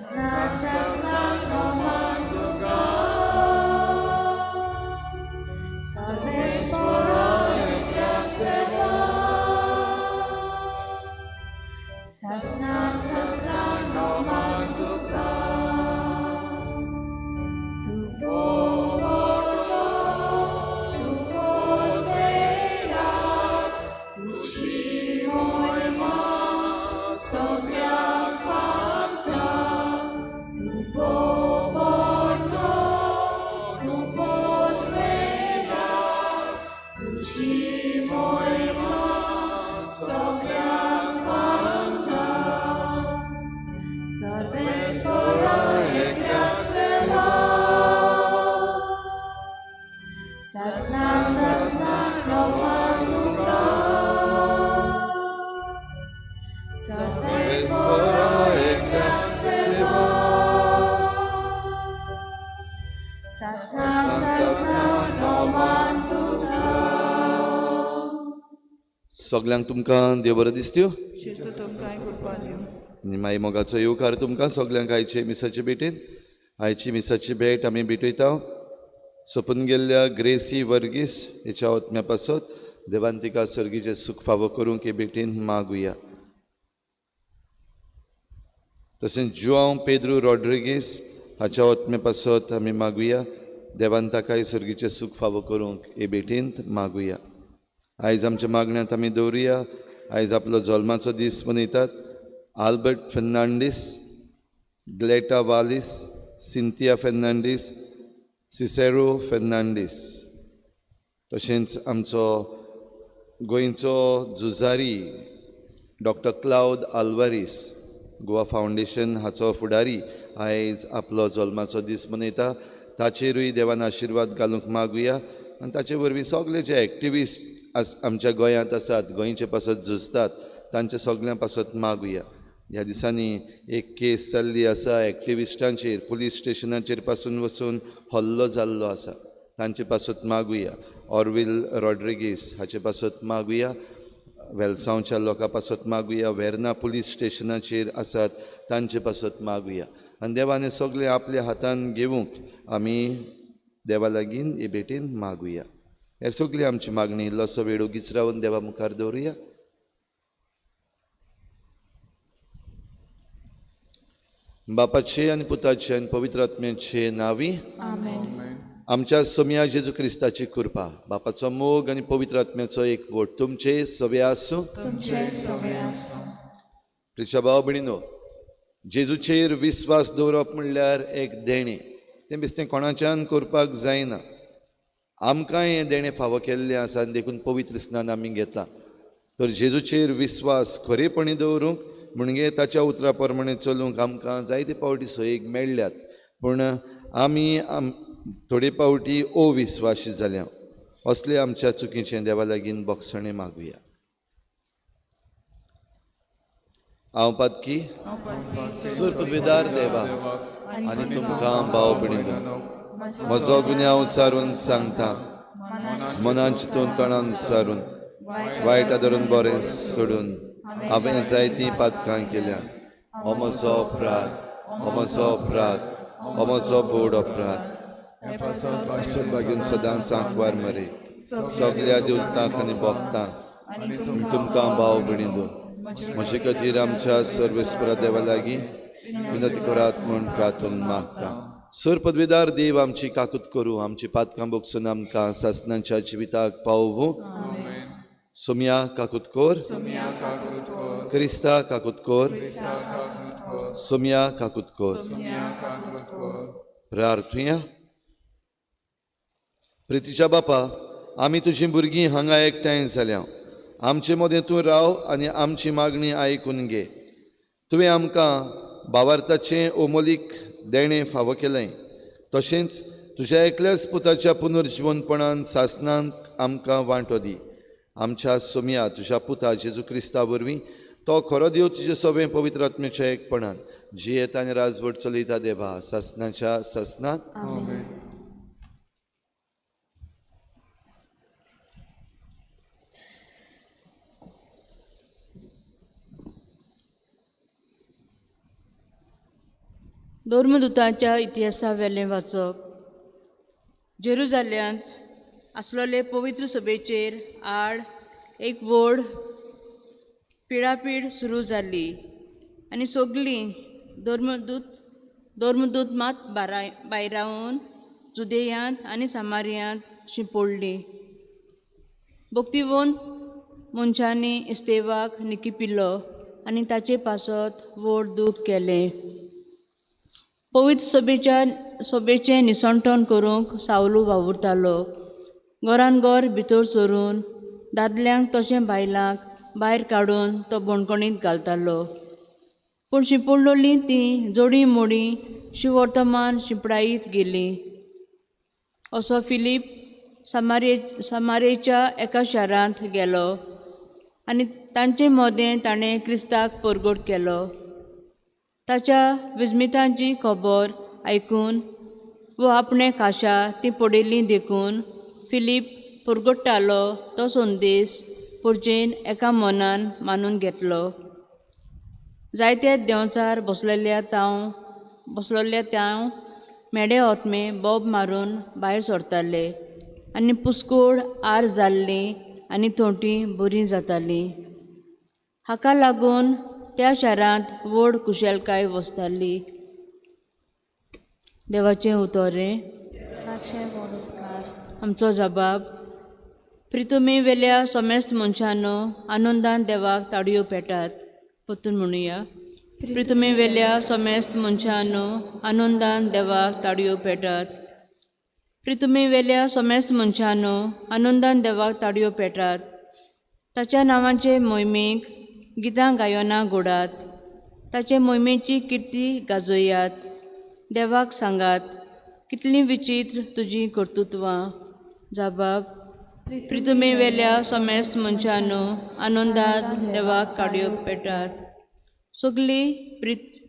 Sasna sasna nomanduka Sarvesvara ekल्याच देवा Sasna sasna nomanduka Tu porto, tu potela, tu moima soglia fanta. Tu porto, tu potela, tu moima soglia fanta. Sarvesvara ekल्याच देवा Sasna sasna nomanduka Sarvesvara ekल्याच देवा Sasna sasna nomanduka सगल्यांक तुमकां देव बरें दिसत्यो जेजू तुमकां कृपा दिवं. आनी माई मोगाचो येवकार तुमकां सगल्यांक आयचे मिसाचे भेटेन. आयची मिसाची भेट आमी भेटयता सोपून गेल्ल्या ग्रेसी वर्गीस हेच्या आत्म्या पासत देवान तिका सर्गीचें सूख फावो करूंक हे भेटीन मागुया. तशेंच जुआंव पेद्रू रॉड्रिगीस हाच्या आत्म्या पासत आमी मागुया. देवान ताकाय सर्गीचें सूख फावो करूंक हे भेटींत मागुया. आयज आमच्या मागण्यांत आमी दवरुया. आयज आपलो जल्माचो दीस मनयतात आल्बर्ट फेर्नांडीस, ग्लेटा वालीस, सिंथिया फेर्नांडीस, सिसेरो फेर्नांडीस. तशेंच आमचो गोंयचो झुजारी डॉक्टर क्लावद आल्वारीस, गोवा फावंडेशन हाचो फुडारी आयज आपलो जल्माचो दीस मनयता. ताचेरूय देवान आशिर्वाद घालूंक मागुया. आनी ताचे वरवीं सगळे जे एक्टिविस्ट आमच्या गोंयांत आसात, गोंयचे पासत झुजतात, तांचे सगळ्यां पासत मागुया. ह्या दिसांनी एक केस जाल्ली आसा एक्टिविस्टांचेर, पुलीस स्टेशनाचेर पासून वचून हल्लो जाल्लो आसा, तांचे पासत मागुया. ऑर्विल रॉड्रिगीस हाचे पासत मागुया. वेलसांवच्या लोकां पासत मागुया. वेर्ना पुलीस स्टेशनाचेर आसात तांचे पासत मागुया. आनी देवान हें सगळें आपल्या हातान घेवंक आमी देवा लागीं हे भेटीन मागुया. हे सगळी आमची मागणी इल्लोसो वेळ ओगीच रावन देवा मुखार दवरुया. बापाचे आनी पुताचे आनी पवित्र आत्म्याचे नांवी आमेन. आमच्या सोम्या जेजू क्रिस्ताची कृपा, बापाचो मोग आनी पवित्र आत्म्याचो एकवट तुमचे सगळे आसूं. तुमचे सगळे आसूं. प्रिच्या भाव भयणीनो, जेजूचेर विस्वास दवरप म्हणल्यार एक देणें. तें बेश्टें कोणाच्यान करपाक जायना. आमकां हें देणें फावो केल्लें आसा आनी देखून पवित्र स्नान आमी घेतलां. तर जेजूचेर विस्वास खरेपणी दवरूंक म्हणजे ताच्या उतरा प्रमाणे चलूंक आमकां जायते पावटी सोयीक मेळ्ळ्यात, पूण आमी थोडे पावटी अविस्वाशी जाल्या. असले आमच्या चुकीचें देवा लागीं बोगसणें मागुया. हांव पातकी सुर्पविदार देवा आनी तुमकां भाव भयणीनो म्हजो गुन्यांव उच्चारून सांगता, मनान चिंतून तणान उच्चारून वायट आदरून बरें सोडून हांवें जायतीं पातकां केल्या. हो म्हजो अपराध, हो म्हजो अपराध, हो म्हजो बोड अपराध. असो बागेन सदांच आंकवार मरे सगल्या देवतांक आनी भक्तांक तुमकां भाव भयणीनो म्हजे खातीर आमच्या सर्वेस्परा देवा लागीं विनंती करात म्हूण प्रार्थून मागता. सर पदवीदार देव आमची काकूत करूं, आमची पातकां बोगसून आमकां सासणाच्या जिविताक पावोवं. सोम्या काकूत कोर, क्रिस्ता काकूत कोर, सोम्या काकूत कोर. प्रार्थुया. प्रितीच्या बापा, आमी तुजीं भुरगीं हांगा एकठांय जाल्या. आमचे मदें तूं राव आनी आमची मागणी आयकून घे. तुवें आमकां भावार्थाचें ओमोलीक देणें फावो केलें, तशेंच तुज्या एकल्याच पुताच्या पुनर्जिवनपणान सासणांत आमकां वांटो दी. आमच्या सोम्या तुज्या पुता जेजू क्रिस्ता वरवीं तो खरो देव तुजे सगळें पवित्र आत्म्याच्या एकपणान जियेता आनी राजवट चलयता देवा सासणाच्या सासणांत. धर्मदुतांच्या इतिहासा वेलें वाचप. जेरुजाल्यांत आसलोले पवित्र सभेचेर आड एक व्हड पिडापीड सुरू जाली आनी सगलीं धर्मदूत मात भायरावन जुदेयांत आनी सामारियांत शिंपोडली. भक्तिवंत मनशांनी इस्तेवाक निकिपिल्लो आनी ताचे पासत व्हड दूख केलें. पवित्र सभेचें निसणटण करूंक सावलू वावुरतालो. घरान घर भितर सरून दादल्यांक तशें बायलांक भायर काडून तो बणकणींत घालतालो. पूण शिंपडलोलीं तीं जोडीं मोडीं शिवर्तमान शिंपडायत गेलीं. असो फिलीप सामारेच्या एका शारांत गेलो आनी तांचे मदें ताणें क्रिस्ताक परगट केलो. ताच्या विस्मितांची खबर आयकून वो आपणे खाशा ती पडिल्ली देखून फिलीप परगट्टालो तो संदेश पुर्जेन एका मनान मानून घेतलो. जायते देंवचार बसलेल्या तांव मेडे ओतमे बोब मारून भायर सरताले आनी पुस्कोड आर जाल्ली आनी थोंटी बरीं जातालीं. हाका लागून त्या शारांत व्हड कुशलकाय वसताली. देवाचें उतोरें. आमचो जबाब. प्रितुमी वेल्या समेस्त मनशांनो आनंदान देवाक ताळयो पेटात. परतून म्हणुया. प्रितुमी वेल्या समेस्त मनशांनो आनंदान देवाक ताळयो पेटात. प्रितुमी वेल्या समेस्त मनशांनो आनंदान देवाक ताळयो पेटात. ताच्या नांवाचे मोहिमेक गितां गायनां गोडात. ताचे मोहिमेची किर्ती गाजोयात. देवाक सांगात कितलीं विचित्र तुजीं कर्तृत्वां. जबाब. प्रितुमी वेल्या समेस्त मनशांनो आनंदान देवाक काडयो पेटात. सगली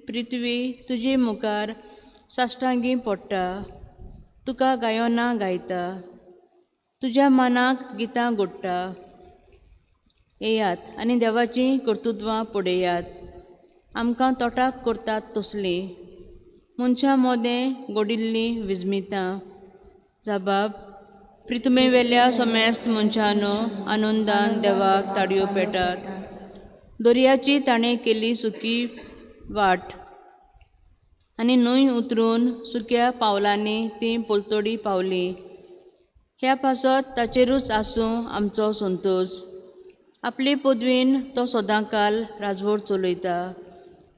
पृथ्वी तुजे मुखार साश्टांगी पडटा. तुका गायनां गायता. तुज्या मनाक गितां गोडटा. येयात आनी देवाचीं कर्तृत्वां पळयात. आमकां तोटाक करतात तसलीं मनशां मदें गोडिल्लीं विस्मितां. जबाब. प्रितुमे वेल्या समेस्त मनशांनो आनंदान देवाक ताळयो पेटात. दर्याची ताणें केली सुकी वाट आनी न्हंय उतरून सुक्या पावलांनी ती पलतडी पावली. ह्या पासत ताचेरूच आसूं आमचो संतोश. आपले पदवीन तो सदांकाल राजवट चलयता.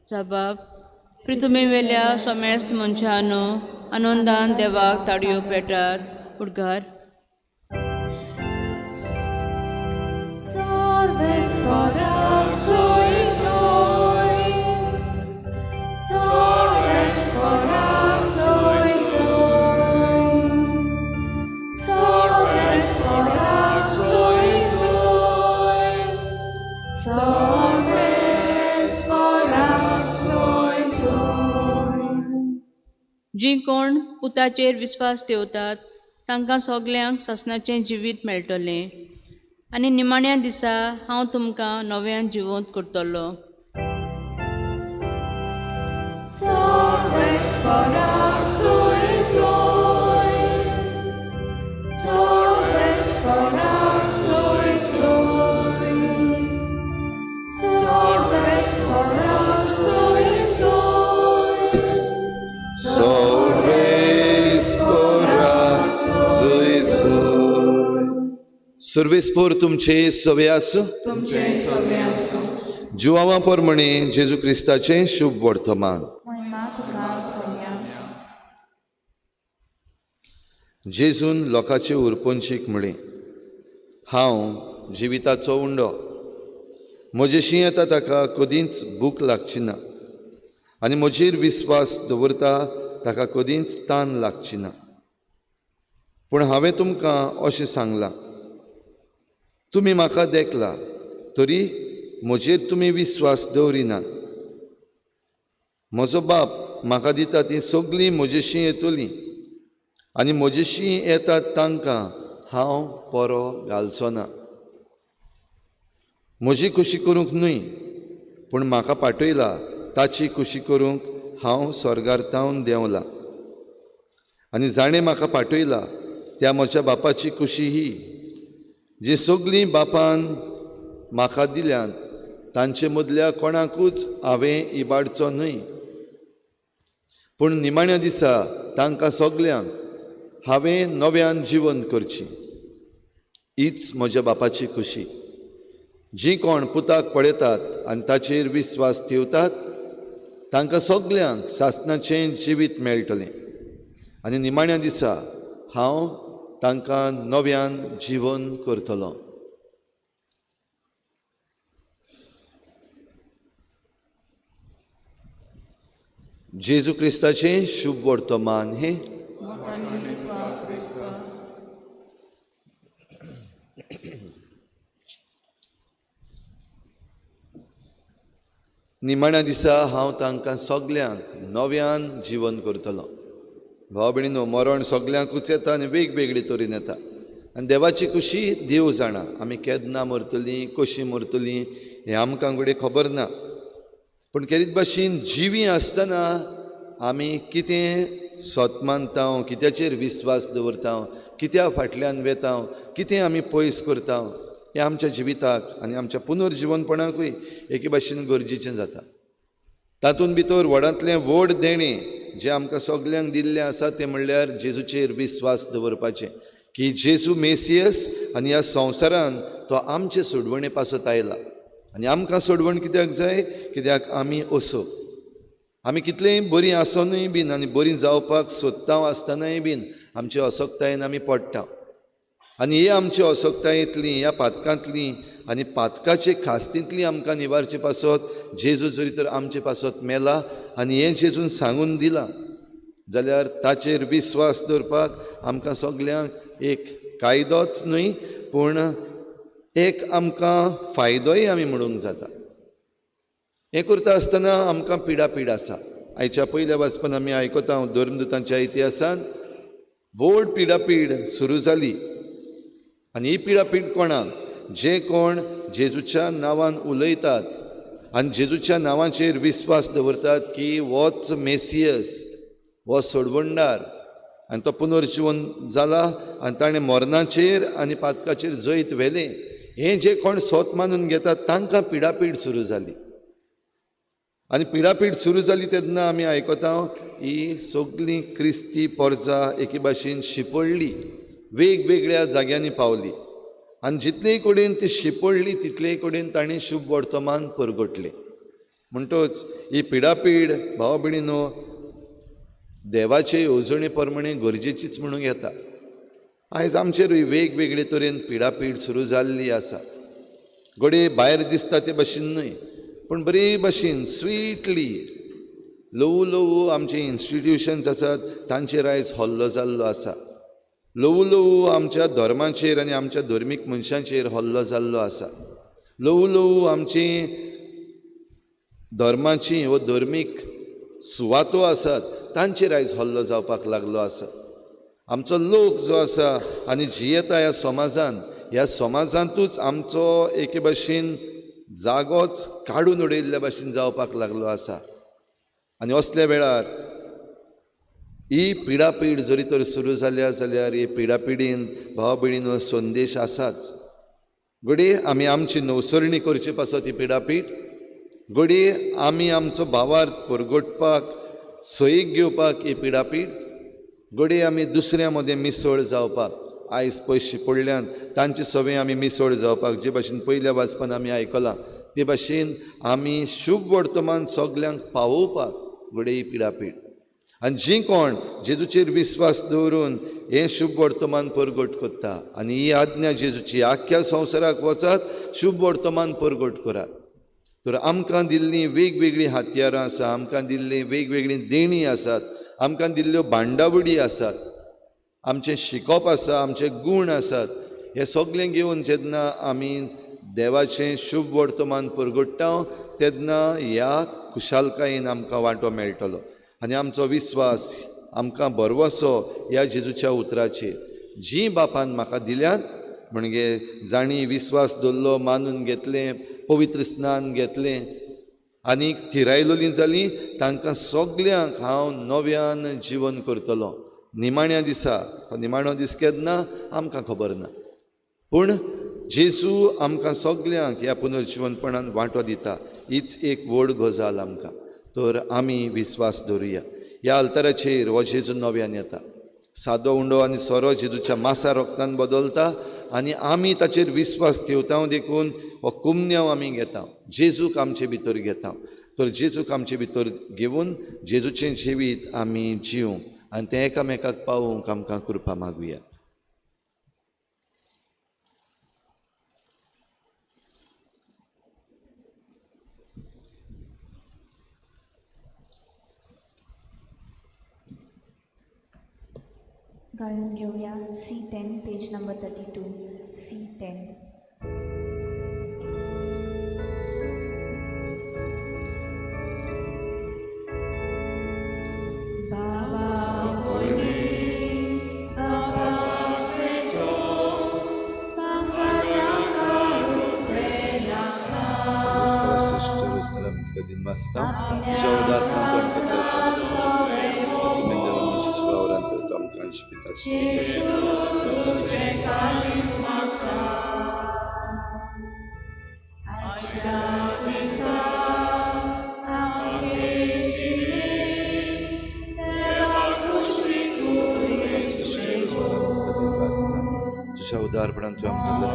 जबाब. प्रितुमे वेल्या समेस्त मनशांनो आनंदान देवाक ताळयो पेटात. उडगार. जीं कोण पुताचेर विस्वास ठेवतात तांकां सगल्यांक सासणाचें जिवीत मेळटलें आनी निमाण्या दिसा हांव तुमकां नव्यान जिवंत करतलो. सर्वेस्पोर तुमचे सवे आसूं. जुवावा प्रमाणे जेजू क्रिस्ताचें शुभ वर्तमान. जेजून लोकांचे उरपंशीक म्हळें, हांव जिविताचो उंडो. म्हजेशी येता ताका कदींच भूक लागची ना आनी म्हजेर विस्वास दवरता ताका कदींच तान लागची ना. पूण हांवें तुमकां अशें सांगलां, तुमी म्हाका देखला तरी म्हजेर तुमी विस्वास दवरिनात. म्हजो बाप म्हाका दिता ती सगळीं म्हजेशी येतलीं आनी म्हजेशी येतात तांकां हांव परो घालचो ना. म्हजी खुशी करूंक न्हय पूण म्हाका पाठयला ताची खुशी करूंक हांव स्वर्गार तावन देंवला आनी जाणें म्हाका पाठयला त्या म्हज्या बापाची खुशी ही, जी सगळीं बापान म्हाका दिल्यात तांचे मदल्या कोणाकूच हांवें इबाडचो न्हय, पूण निमाण्या दिसा तांकां सगल्यांक हांवें नव्यान जिवन करची. हीच म्हज्या बापाची खुशी. जी कोण पुताक पळयतात आनी ताचेर विस्वास ठेवतात तांकां सगल्यांक सासणाचें जिवीत मेळटलें आनी निमाण्या दिसा हांव तांकां नव्यान जिवन करतलो. जेजू क्रिस्ताचें शुभ वर्तमान हें. निमाण्या दिसा हांव तांकां सगल्यांक नव्यान जिवन करतलो. भाव भयणीनो, मरण सगल्यांकूच येता आनी वेगवेगळे तरेन येता आनी देवाची खुशी देव जाणा. आमी केन्ना मरतलीं, कशीं मरतलीं हें आमकां घडये खबर ना, पूण केरीत भाशेन जिवीं आसतना आमी कितें सत मानता, कित्याचेर विस्वास दवरता, कित्या फाटल्यान वेता, कितें आमी पयस करता हें आमच्या जिविताक आनी आमच्या पुनर्जिवनपणाकूय एके भाशेन गरजेचें जाता. तातूंत भितर व्हडांतलें व्हड देणें जें आमकां सगल्यांक दिल्लें आसा तें म्हणल्यार जेजूचेर विस्वास दवरपाचें, की जेजू मेसियस आनी ह्या संवसारान तो आमचे सोडवणे पासत आयला. आनी आमकां सोडवण कित्याक जाय? कित्याक आमी असो, आमी कितलेंय बरीं आसोनूय बीन आनी बरीं जावपाक सोदता आसतनाय बीन आमचे असक्तायेन आमी पडटा. आनी हे आमचे असक्तायेंतली, ह्या पातकांतली आनी पातकाचे खास्तींतली आमकां निवारचे पासत जेजू जरी तर आमचे पासत मेला आनी हें जेजून सांगून दिलां जाल्यार ताचेर विस्वास दवरपाक आमकां सगल्यांक एक कायदोच न्हय पूण एक आमकां फायदोय आमी म्हणूंक जाता. हें करता आसतना आमकां पिडापीड आसा. आयच्या पयल्या वाचपान आमी आयकता धर्मदूतांच्या इतिहासान व्हड पिडापीड सुरू जाली. आनी ही पिडापीड कोणाक? जे कोण जेजूच्या नांवान उलयतात आनी जेजूच्या नांवाचेर विस्वास दवरतात की होच मेसियस, हो सोडवणदार आनी तो पुनर्जिवन जाला आनी ताणें मरणाचेर आनी पातकाचेर जैत व्हेलें, हें जे कोण सत मानून घेतात तांकां पिडापीड सुरू जाली. आनी पिडापीड सुरू जाली तेन्ना आमी आयकता ही सगळीं क्रिस्ती पोरजा एके भाशेन शिंपडली, वेगवेगळ्या जाग्यांनी पावली आनी जितले कडेन ती शिंपडली तितले कडेन ताणें शुभ वर्तमान परगटलें. म्हणटच ही पिडापीड भाव भयणीनो देवाचे येवजणे प्रमाणे गरजेचीच म्हणूंक येता. आयज आमचेरूय वेगवेगळे तरेन पिडापीड सुरू जाल्ली आसा. घडये भायर दिसता ते भाशेन न्हय, पूण बरे भाशेन स्वीटली ल्हवू ल्हवू आमचे इन्स्टिट्युशन्स आसात तांचेर आयज हल्लो जाल्लो आसा. ल्हवू ल्हवू आमच्या धर्माचेर आनी आमच्या धर्मीक मनशांचेर हल्लो जाल्लो आसा. ल्हवू ल्हवू आमची धर्माची वो धर्मीक सुवातो आसात तांचेर आयज हल्लो जावपाक लागलो आसा. आमचो लोक जो आसा आनी जियेता ह्या समाजान, ह्या समाजांतूच आमचो एके भाशेन जागोच काडून उडयल्ल्या भाशेन जावपाक लागलो आसा. आनी असल्या वेळार ही पिडापीड जरी तर सुरू जाल्या जाल्यार ही पिडापिडीन भाव भयणीनो संदेश आसाच. घडये आमी आमची नवसरणी करचे पासत ही पिडापीड, घडये आमी आमचो भावार्थ परगटपाक सोयीक घेवपाक ही पिडापीड, घडये आमी दुसऱ्या मदें मिसळ जावपाक आयज पयस शिंपडल्यान तांचे सवें आमी मिसळ जावपाक, जे भाशेन पयल्या वाचपान आमी आयकलां ते भाशेन आमी शुभ वर्तमान सगल्यांक पावोवपाक घडये ही पिडापीड. आनी जी कोण जेजूचेर विस्वास दवरून हें शुभ वर्तमान परगट करता आनी ही आज्ञा जेजूची आख्ख्या संवसाराक वचात शुभ वर्तमान परगट करात, तर आमकां दिल्लीं वेगवेगळीं हत्यारां आसा, आमकां दिल्लीं वेगवेगळीं देणीं आसात, आमकां दिल्ल्यो बांडावडी आसात, आमचें शिकप आसा, आमचे गूण आसात. हें सगळें घेवन जेन्ना आमी देवाचें शुभ वर्तमान परगट्टा तेन्ना ह्या खुशालकायेन आमकां वांटो मेळटलो आनी आमचो विस्वास आमकां भरवसो ह्या जेजूच्या उतराचेर. जी बापान म्हाका दिल्यात म्हणजे जाणी विस्वास दवरलो, मानून घेतलें, पवित्र स्नान घेतलें, आनीक थिरायलोलीं जालीं तांकां सगल्यांक हांव नव्यान जिवन करतलो. निमाण्या दिसा, तो निमाणो दीस केन्ना आमकां खबर ना, पूण जेजू आमकां सगल्यांक ह्या पुनर्जिवनपणान वांटो दिता. हीच एक व्हड गजाल आमकां. तर आमी विस्वास दवरुया. ह्या अल्ताराचेर हो जेजू नव्यान येता. सादो उंडो आनी सोरो जेजूच्या मासा रोगतान बदलता आनी आमी ताचेर विस्वास ठेवता. देखून हो कुमन्यांव आमी घेता, जेजूक आमचे भितर घेता. तर जेजूक आमचे भितर घेवन जेजूचें जिवीत आमी जिवंक आनी तें एकामेकाक पावोवंक आमकां कृपा मागुया. गायन घेऊया C10 page number 32 C10. बाबा कोणी बाबा तेजो तुझ्या उदारपणान तूं आमकां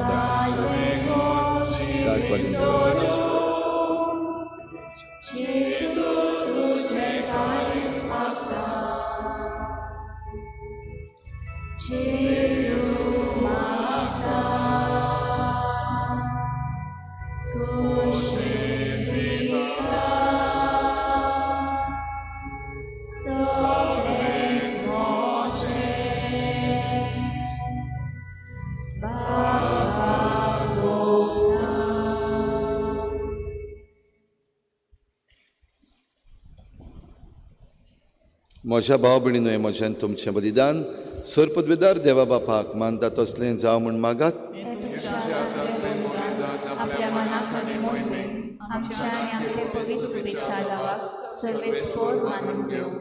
म्हज्या भाव भयणीनो, म्हज्यान तुमचें बलिदान सर्पद्विदार देवा बापाक मानता तसलें जावं म्हूण मागात. आपल्या मनाक आनी मोहिमेक आमच्या आनी आमचे पवित्र शुभेच्छा दावाक सर्वेस्पोर मानून घेवं.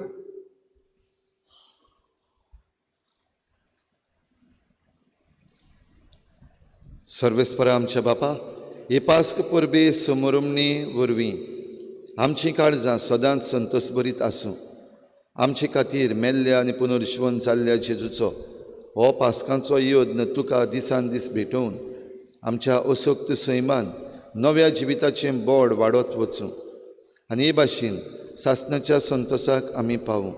सर्वेस्परा आमच्या बापा, हे पास्क परबे समोरमणे वरवीं आमचीं काळजां सदांच संतोषभरीत आसूं. आमचे खातीर मेल्ल्या आनी पुनर्जिवन जाल्ल्या जेजूचो हो पास्कांचो यत्न तुका दिसान दीस भेटोवन आमच्या असक्त सैमान नव्या जिविताचें बोड वाडत वचूं आनी हे भाशेन सासणाच्या संतोसाक आमी पावूं.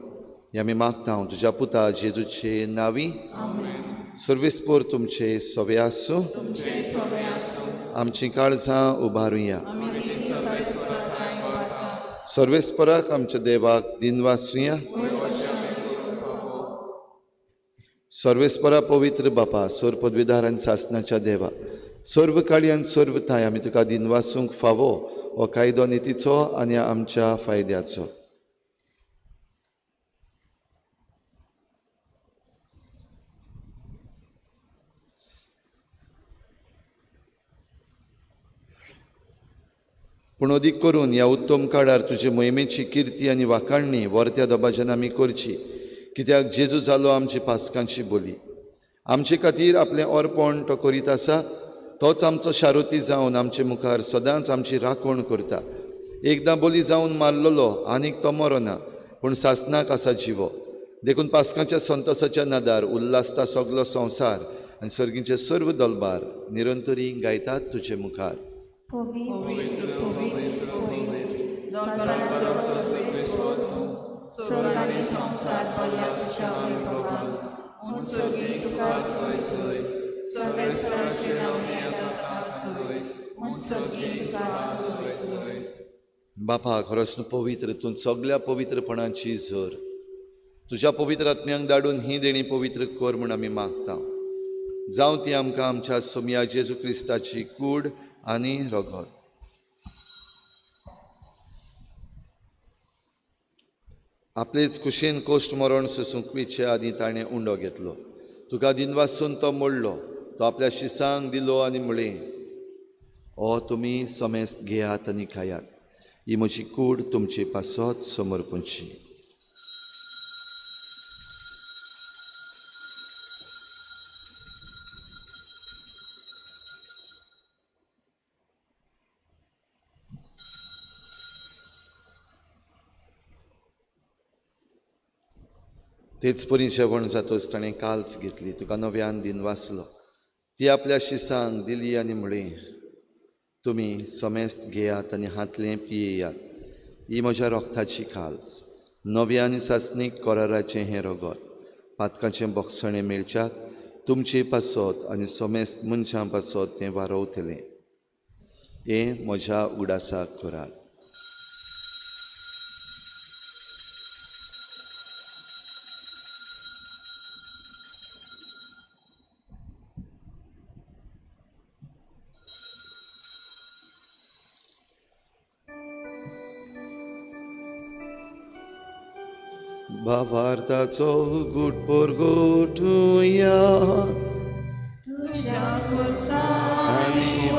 हे आमी मागता तुज्या पुता जेजूचे नांवी. सर्वेस्पोर तुमचे सवे आसूं. आमचीं काळजां उबारुया. सर्वेस्पराक आमच्या देवाक दिनवासुया. सर्वेस्परा पवित्र बापा, सर्व पदवीधार आनी सासणाच्या देवा, सर्व काळी आनी सर्व थांय आमी तुका दिनवासूंक फावो हो कायदो नितीचो आनी आमच्या फायद्याचो. पूण अदीक करून ह्या उत्तम काळार तुजे मोहिमेची किर्ती आनी वाखाणणी वर्त्या दबाज्यान आमी करची, कित्याक जेजू जालो आमची पास्कांची बोली. आमचे खातीर आपलें अर्पण तो करीत आसा, तोच आमचो शारुती जावन आमचे मुखार सदांच आमची राखण करता. एकदां बोली जावन मारलेलो आनीक तो मरोना, पूण सासणाक आसा जिवो. देखून पास्कांच्या संतोसाच्या नादार उल्हासता सगलो संवसार आनी सर्गीचे सर्व दलबार निरंतरी गायतात तुजे मुखार. पवित्र पवित्र पवित्र दलबाराचो सर्वेस्पोर तूं, स्वर्ग आनी संवसार भरला तुज्या वैभवान. उंच सर्गीं तुका सोय सोय, सर्वेस्पराचें नांव येता तुका सोय, उंच सर्गीं तुका सोय सोय. बापा, खरोच तूं पवित्र, तूं सगल्या पवित्रपणाची झर. तुज्या पवित्र आत्म्यांक धाडून ही देणी पवित्र कर म्हूण आमी मागता. जावं ती आमकां आमच्या सोमया जेजू क्रिस्ताची कूड आनी रगत. आपलेच कुशीन कोश्ट मरण सोसूंक विचे आदी ताणें उंडो घेतलो. तुका दिनवासून तो मोडलो, तो आपल्या शिसांक दिलो आनी म्हळें, ओ तुमी समेस्त घेयात आनी खायात. ही म्हजी कूड तुमचे पासत समर्पणची. तेच परी जेवण जातच ताणें काल्च घेतली, तुका नव्यान दिन वाचलो, ती आपल्या शिसांक दिली आनी म्हळें, तुमी समेस्त घेयात आनी हातलें पियेयात, ही म्हज्या रोगताची काल्च, नव्या आनी सासणीक कराराचें हें रगत, पातकाचें बोगसणें मेळच्याक तुमचे पासत आनी समेस्त मनशां पासत तें वारोवतलें. हें म्हज्या उगडासाक करात. भावार्थाचो गुट परगटुया तुज्या खुर्सा आनी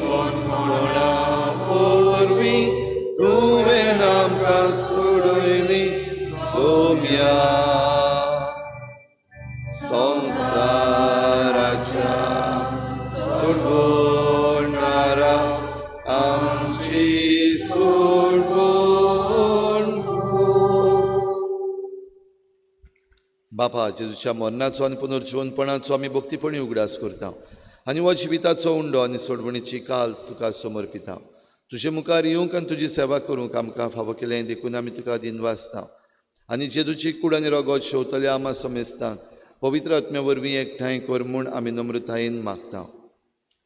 बोनपणा वरवीं तुवें आमकां सोडयली सोम्या संवसाराच्या सोडवणारा आमची सोडवण. बापा, जेजूच्या मरणाचो आनी पुनर्जिवनपणाचो आमी भक्तीपणी उगडास करता आनी हो जिविताचो उंडो आनी सोडवणीची काल्स तुका समर्पिता. तुजे मुखार येवंक आनी तुजी सेवा करूंक आमकां फावो केलें देखून आमी तुका दिनवासता आनी जेजूची कूड आनी रगत शेवतल्या आमा समेस्तांक पवित्र आत्म्या वरवीं एकठांय कर म्हूण आमी नम्रतायेन मागता.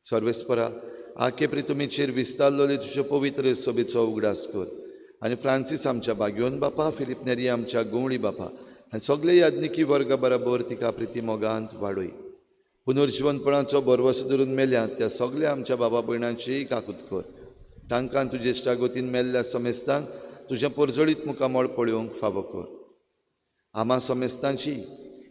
सर्वेस्परा, आखे प्रितुमीचेर विस्तारलेले तुज्यो पवित्र सभेचो उगडास कर आनी फ्रांसीस आमच्या बाग्योन बापा, फिलीप नेरी आमच्या गोवळी बापा आनी सगळे याज्ञिकी वर्गा बराबर तिका प्रिती मोगांत वाडय. पुनर्जिवनपणाचो भरवसो धरून मेल्यात त्या सगळ्या आमच्या बाबा भयणांचीय काकूत कर. तांकां तुजे इश्टागतीन मेल्ल्या समेस्तांक तुजें परजळीत मुखामळ पळोवंक फावो कर. आमा समेस्तांची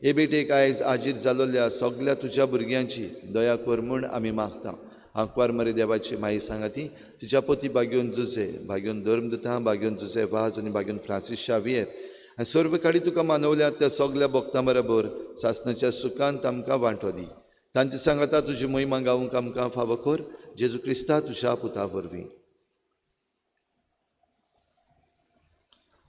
हे भेटेक आयज आजीर जालोल्या सगळ्या तुज्या भुरग्यांची दया कर म्हूण आमी मागता. आंकवार मरे देवाची माई सांगाती, तिच्या पती बाग्योन जुजे, बाग्योन धर्मदुता, बाग्योन जुजे वाज आनी बाग्योन फ्रांसीस शावियर आनी सर्व काडी तुका मानवल्यात त्या सगळ्या भक्तां बरोबर सासणाच्या सुखांत आमकां वांटो दी. तांचे सांगाता तुजी महिमा गावंक आमकां फावो कर, जेजू क्रिस्ता तुज्या पुता वरवीं.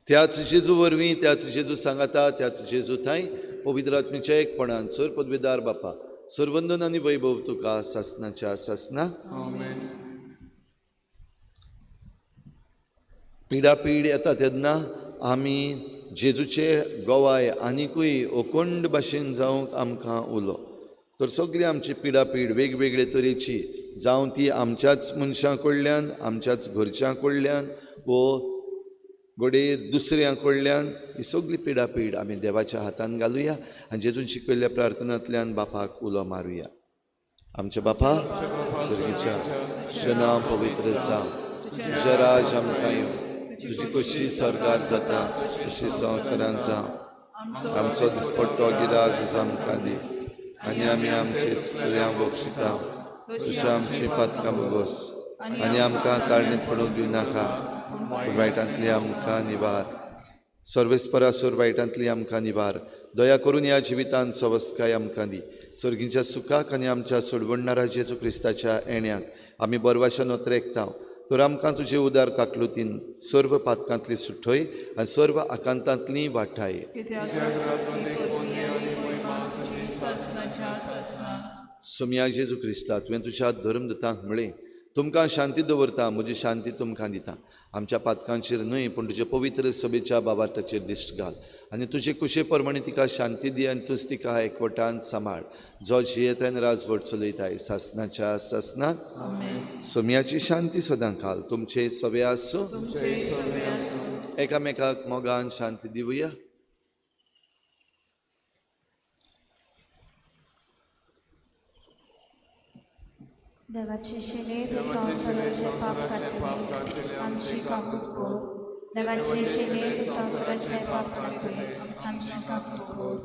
त्याच जेजू वरवीं, त्याच जेजू सांगाता, त्याच जेजू थांय पवित्र आत्म्याच्या एकपणान सर पदवीदार बापा, सर्वंदन आनी वैभव तुका सासणाच्या सासना. आमेन. पिडापीड येता तेन्ना आमी जेजूचे गोवाय आनिकूय ओकोंड भाशेन जावंक आमकां उलो. तर सगळी आमची पिडापीड वेगवेगळे तरेची जावं ती आमच्याच मनशां कडल्यान, आमच्याच घरच्यां कडल्यान वो घडये दुसऱ्यां कडल्यान, ही सगळी पिडापीड आमी देवाच्या हातान घालुया आनी जेजून शिकयल्ल्या प्रार्थनांतल्यान बापाक उलो मारुया. आमच्या बापा सर्गीच्या, तुजें नांव पवित्र जावं, तुजें राज आमकां येवं, तुजी कशी स्वर्गार जाता तशी संवसारांत जावं. आमचो दिसपट्टो गिरास आमकां दी आनी आमी आमचे चुकल्यांक बक्षिता तशें आमची पातकां भोगोस आनी आमकां ताळणीत पडूंक दिवं नाका, पूण वायटांतली आमकां निवार. सर्वेस्परासोर वायटांतली आमकां निवार. दया करून ह्या जिवितांत सवस्काय आमकां दी. सर्गीच्या सुखाक आनी आमच्या सोडवणणारा जेजू क्रिस्ताच्या येण्याक आमी बरवाशान नोत्रेकता. तर आमकां तुजे उदार काकलुतीन सर्व पातकांतली सुठय आनी सर्व आकांतांतली वाठाय. सोमया जेजू क्रिस्ता, तुवें तुज्या धर्मदूतांक म्हळें, तुमकां शांती दवरता, म्हजी शांती तुमकां दिता. आमच्या पातकांचेर न्हय पूण तुजे पवित्र सभेच्या बाबाटाचेर दिश्ट घाल आनी तुजे कुशे प्रमाणे तिका शांती दी आनी तूंच तिका एकवटान सांबाळ, जो जियेता आनी राजवट चलयताय सासनाच्या सासनाक. सोमयाची शांती सदां घाल. तुमचे सवे आसूं. एकामेकाक मोगान शांती दिवया. देवाचे शिले तूं संवसाराचे पाप काडटले, आमची काकूत कर. देवाचे शिले तूं संवसाराचे पाप काडटले, आमची काकूत कर.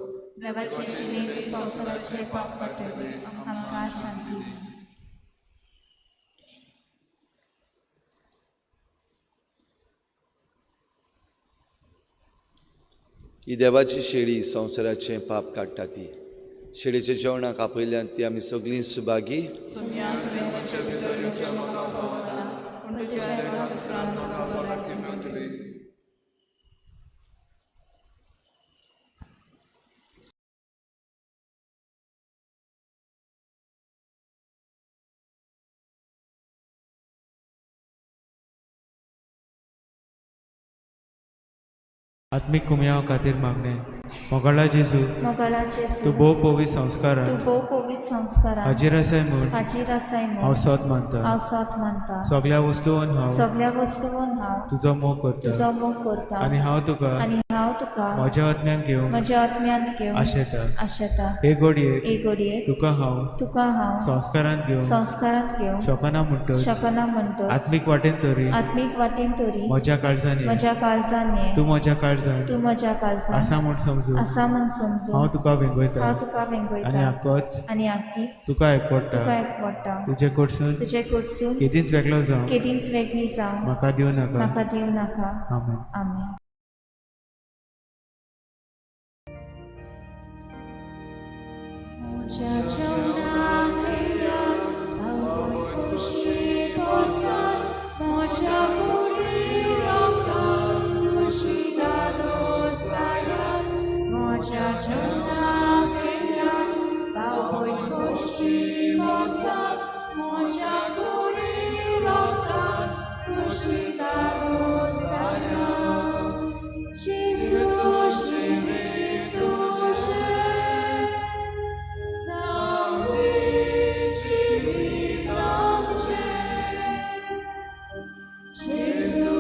देवाचे शिले तूं संवसाराचे पाप काडटले, आमकां शांती दी. ही देवाची शेळी संवसाराचें पाप काडटा ती शेळीच्या जेवणाक आपयल्यान ती आमी सगळीं सुभागी. सोम्या, तुवें म्हज्या भितर येवचें म्हाका फावना, पूण तुज्या एकाच उतरान म्हाका भलायकी मेळटली. आत्मीक कुमयाव खातीर मागणें. मोगाळा जेजू, मोगाळा जेजू, तूं भोव पवित्र संस्कारान तूं भोव पवित्र संस्कारान हाजीर आसाय म्हूण हाजीर आसाय हांव म्हूण सोद मानता. हांव सोद मानता. सगळ्या वस्तून हांव सगळ्या वस्तून हांव तुजो मोग करता तुजो मोग करता आनी हांव तुका आनी हांव तुका म्हज्या आत्म्यान घेवंक म्हज्या आत्म्यांत घेवन आशेता. आशेता. हे घडयेक हे घडयेक तुका हांव तुका हांव संस्कारान घेवंक संस्कारांत घेवंक शकना म्हणटच शकना म्हणटच आत्मीक वाटेन तरी आत्मीक वाटेन तरी म्हज्या काळजान ये. म्हज्या काळजान ये. तूं म्हज्या काळजान तूं म्हज्या काळजान आसा म्हूण समजून आसा म्हूण समजून हांव तुका वेंगयता हांव तुका आनी वेंगयता आकोच आनी आकीच तुका एकवडटा. तुका एकवडटा. तुजे कडसून तुजे कडसून केदींच वेगळो जावं केदींच वेगळी जावं म्हाका दिवं नाका. म्हाका दिवं नाका. आमेन. आमेन. म्हज्या जेवणाक येयात, आवय खोशी बसात, म्हज्या कुडी रगतान तुजी दादोस जायात. म्हज्या जेवणाक येयात, आवय खोशी बसात, म्हज्या कुडी रगतान तुजी दादोस जायात. जेजू जिवीत तुजें जावं जिवीत आमचें. जेजू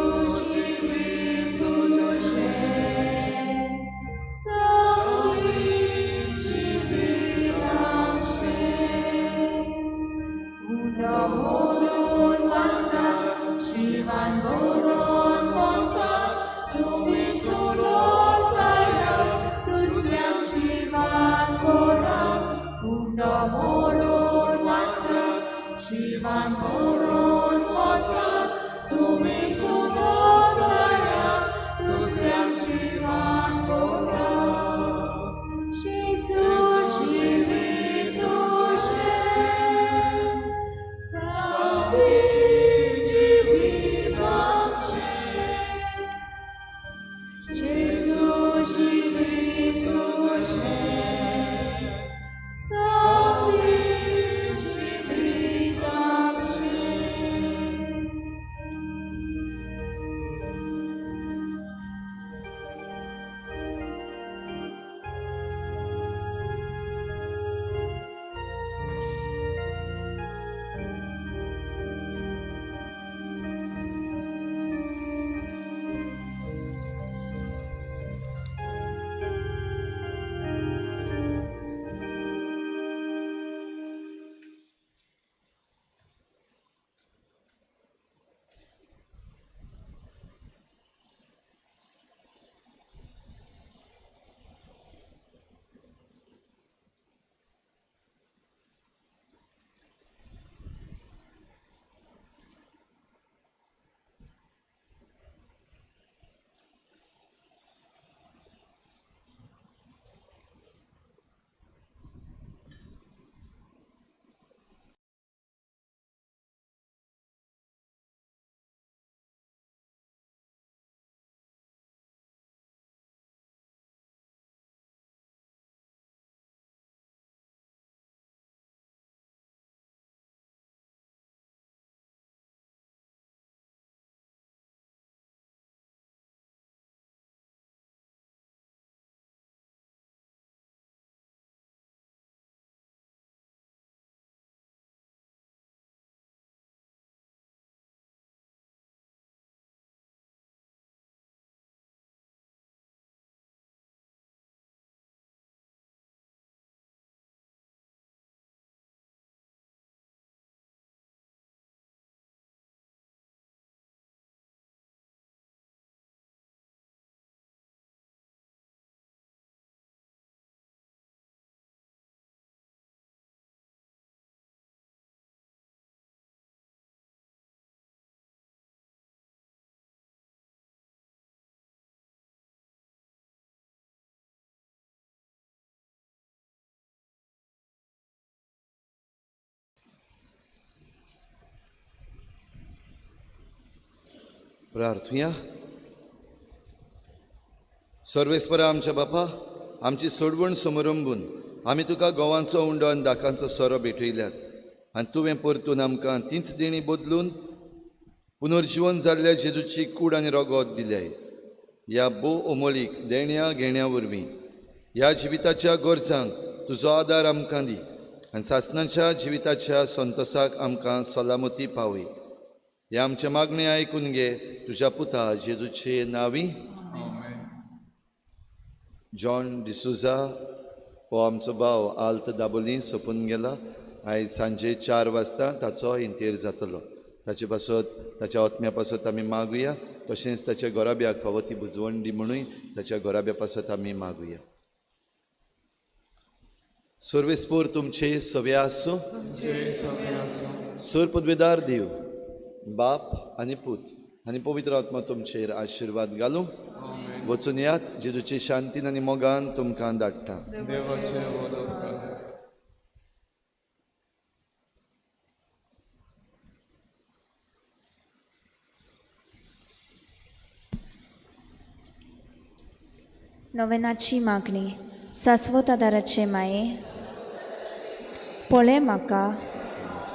जिवीत तुजें जावं प्रार्थुया. सर्वेस्परा आमच्या बापा, आमची सोडवण समरंबून आमी तुका गोवांचो उंडो आनी दाकांचो सोरो भेटयल्यात आनी तुवें परतून आमकां तींच देणी बदलून पुनर्जिवन जाल्ल्या जेजूची कूड आनी रगत दिल्याय. ह्या भोव अमोलीक देण्या घेण्या वरवीं ह्या जिविताच्या गरजांक तुजो आदार आमकां दी आनी सासणाच्या जिविताच्या संतोसाक आमकां सलामती पावय. हे आमचें मागणें आयकून घे तुज्या पुता जेजूचे नांवी. जॉन डिसुजा हो आमचो भाव आल्त दाबोली सोंपून गेला. आयज सांजे 4 वाजता ताचो इंतेर जातलो. ताचे पासत, ताच्या आत्म्या पासत आमी मागुया. तशेंच ताच्या घराब्याक फावो ती बुजवण दी म्हणूय ताच्या घराब्या पासत आमी मागुया. सर्वेस्पोर तुमचे सवे आसूं. सर पदवेदार देव बाप आनी पूत आनी पवित्र आत्मा तुमचेर आशिर्वाद घालूं. वचून यात, जेजूची शांतीन आनी मोगान तुमकां धाडटा. नोवेनाची मागणी. सासवत आदाराचे माये, पळय म्हाका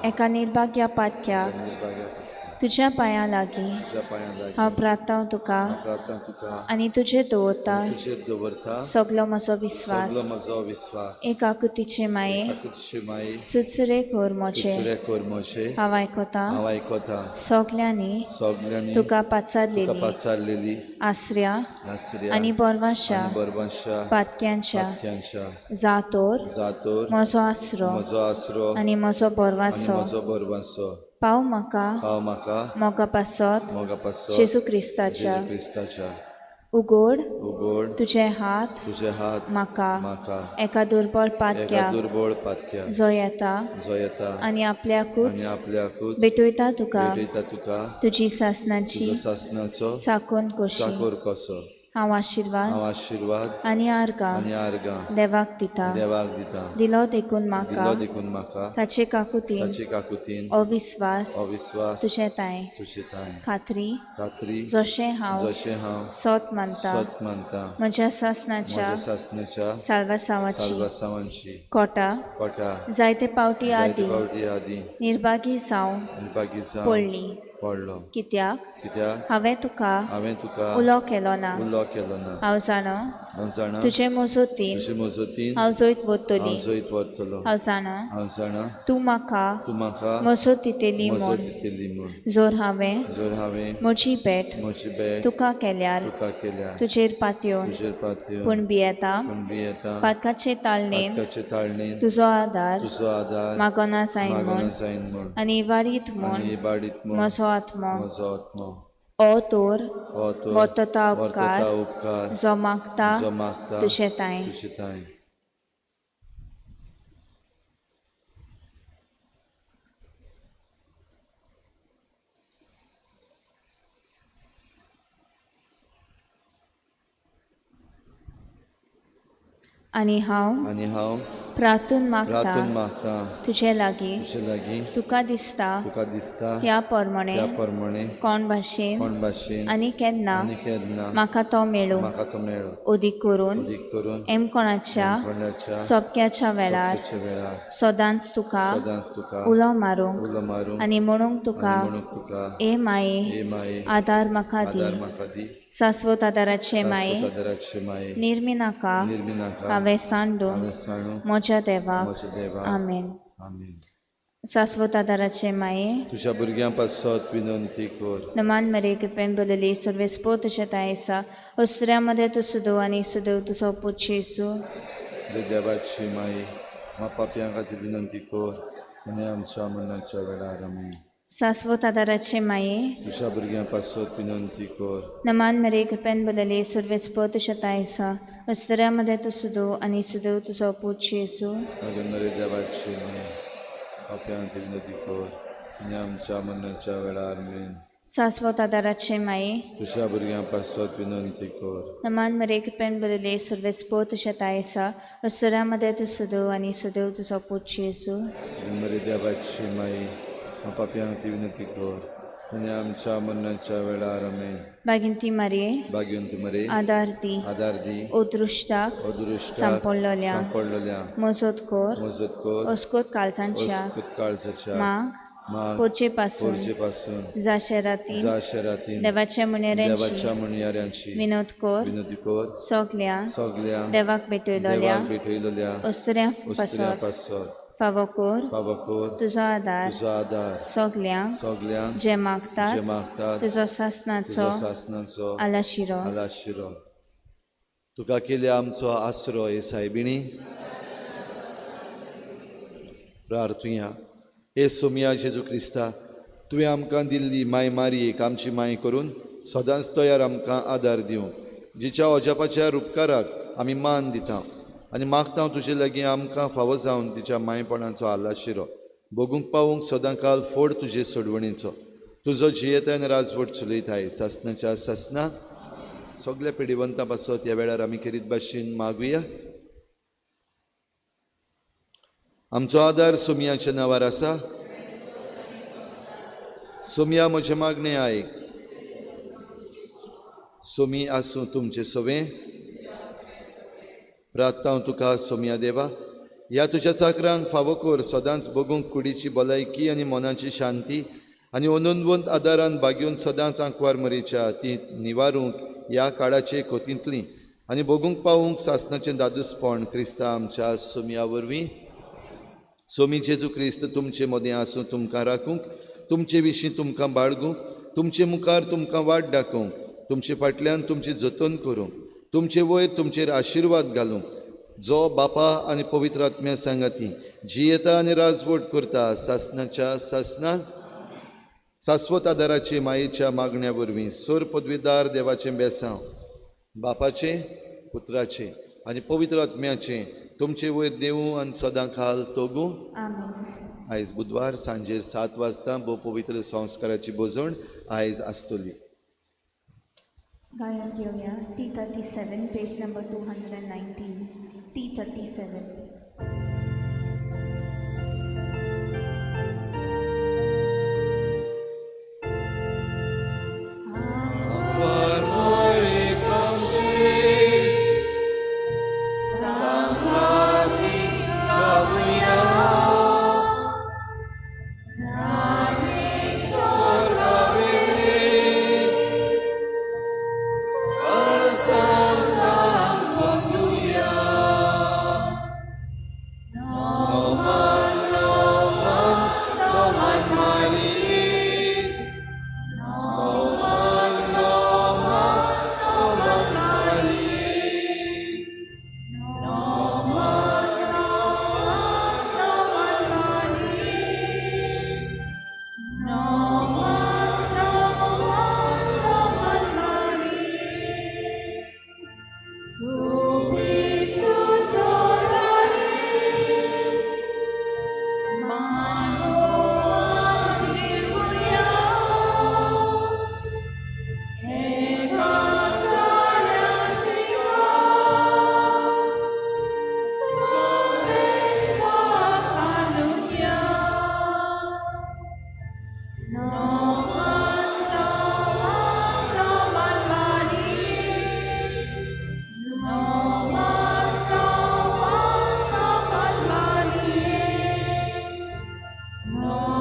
एका निर्भाग्या पातक्याक तुज्या पांयां लागीं हांव प्रार्थना तुका आनी तुजेर दवरता सगलो म्हजो विस्वास. एक आकृतीचे माये, चुरचुरे कर म्हजे, हांव आयकता सगल्यांनी तुका पाचारलेली आसऱ्या आनी बोरवाशा पातक्यांच्या जातोर म्हजो आसरो आनी म्हजो बोरवासो पाव म्हाका मोगा पासत जेजू क्रिस्ताच्या. उगोड तुजे हात म्हाका एका दुर्बळ पातक्याक जो येता आनी आपल्याकूच भेटयता तुका तुजी सासणाची चाकून कशी. हांव आशिर्वाद आनी आर्गां देवाक दिता. दिलो देखून म्हाका ताचे काकुतीन अविस्वास तुजे तांय खात्री जशें हांव सत मानता म्हज्या सासणाच्या साल्वासांवाची कोटा जायते पावटी आदी निर्भागी जावन पडली. कित्याक हांवें तुका उलो केलो ना. हांव जाणा तुजे मजतीन हांव जैत व्हरतली. हांव जाणा तूं म्हाका मजत दितली म्हूण. जर हांवें म्हजी भेट तुका केल्यार तुजेर पातयेवन पूण भियेता पातकाचे ताळणेन तुजो आदार मागना जायन म्हूण आनी इबाडीत म्हूण म्हजो आत्मो ओ तोर वर्तता उपकार जो मागता तुजे तांय. आनी हांव प्रार्थून मागता तुजे लागीं तुका दिसता त्या प्रमाणे कोण भाशेन आनी केन्ना म्हाका तो मेळूं. अदीक करून एमकोणाच्या चोपक्याच्या वेळार सदांच तुका उलो मारूंक आनी म्हणूंक तुका ए माये आदार म्हाका दी. सासवत आदाराचे माये, निर्मिनाका हांवें सांडून म्हज्या देवाक. आमेन. सासवत आदाराचे माये, तुज्या भुरग्यां पासत विनंती कर. नमान मरे कृपेन बोलली सर्वेस्पो तुज्या तायसा अस्त्र्या मदें तूं सुदव आनी सुदव तुजो पूत जेजू. देवाची माये, म्हाका पापयां खातीर विनंती कर आनी आमच्या मरणाच्या वेळार. आमेन. सासवत आदाराचे माये, तुज्या भुरग्यां पासत विनंती कर. नमान मरे कृपेन बोलली सर्वेस्पो तुज्या तायसा अस्त्र्या मदें तूं सुदव आनी सुदव तुजो पूत जेजू. मरे देवाची माये, पापयां खातीर विनंती कर आनी आमच्या मरणाच्या वेळार. आमेन. सासवत आदाराचे माये, तुज्या भुरग्यां पासत विनंती कर. नमान मरे कृपेन बोलले सर्वेस्पो तुज्या तायसा अस्त्र्या मदें तूं सुदव आनी सुदव तुजो पूत जेजू. मरे देवाची माये, पापयां खातीर विनंती कर आनी आमच्या मरणाच्या वेळार आमेन. बागिंती मारये भाग्यवंत मरे आदार दी. आदार दी. अदृश्टाक अदृश्टाक सांपडलोल्या सांपडलेल्या मजत कर. मजत कर. अस्कोत काळजांच्या अस्कत काळजाच्या माग माग पोरचे पासून पोरचे पासून जा शहरातील जा शहरातील देवाच्या म्हणयाऱ्यांची देवाच्या म्हणयाऱ्यांची विनोद कर. विनोदी कर. सगल्या सगल्या देवाक भेटयलोल्या देवाक भेटयलेल्या अस्तुऱ्यां उस्त्र्या पासत पासत फावो कर. फावो कर. तुजो आदार तुजो आदार सगल्यांक सगल्यांक जे मागतात जे मागतात तुजो सासनाचो तुजो सासनाचो आलाशिरो. आलाशिरो. तुका केल्या आमचो आसरो हे सायबिणी. प्रार्थुया. हे सोमया जेजू क्रिस्ता, तुवें आमकां दिल्ली माय मारयेक आमची माय करून सदांच तयार आमकां आदार दिवंक, जिच्या अजापाच्या रुपकाराक आमी मान दिता आनी मागता तुजे लागीं आमकां फावो जावन तिच्या मायपणाचो आलाशिरो भोगूंक पावूंक सदां काल फोड तुजे सोडवणीचो. तुजो जियेता आनी राजवट चलयताय सासनाच्या सासना. सगल्या पिडिवंतां पासत ह्या वेळार आमी खेरीत भाशेन मागुया. आमचो आदार सोमयाच्या नांवार आसा. सोमया म्हजें मागणें आयक. सोमी आसूं तुमचें सवें. प्रार्थना हांव तुका सोमया देवा, ह्या तुज्या चाकरांक फावो कर सदांच बगूंक कुडीची भलायकी आनी मनाची शांती आनी अनंतवंत आदारान बागेवन सदांच आंकवार मरेच्या ती निवारूंक ह्या काळाचे कोतींतली आनी बगूंक पावूंक सासनाचें दादूसपण क्रिस्ता आमच्या सोमया वरवीं. सोमी जेजू क्रिस्त तुमचे मदें आसूं, तुमकां राखूंक, तुमचे विशीं तुमकां बाळगूंक, तुमचे मुखार तुमकां वाट दाखोवंक, तुमचे फाटल्यान तुमची जतन करूंक, तुमचे वयर तुमचेर आशिर्वाद घालूंक, जो बापा आनी पवित्र आत्म्या सांगाती जियेता आनी राजवट करता सासनाच्या सासना. सास्वत आदाराचे मायेच्या मागण्या वरवीं सोर पदवीदार देवाचें बेसांव बापाचें पुत्राचें आनी पवित्र आत्म्याचें तुमचे वयर देवूं आनी सदां खाल तोगूं. आमेन. आयज बुधवार सांजेर 7 वाजता भोव पवित्र संस्काराची भोजण आयज आसतली. गायन घेवया T37 page number 219. T37. No.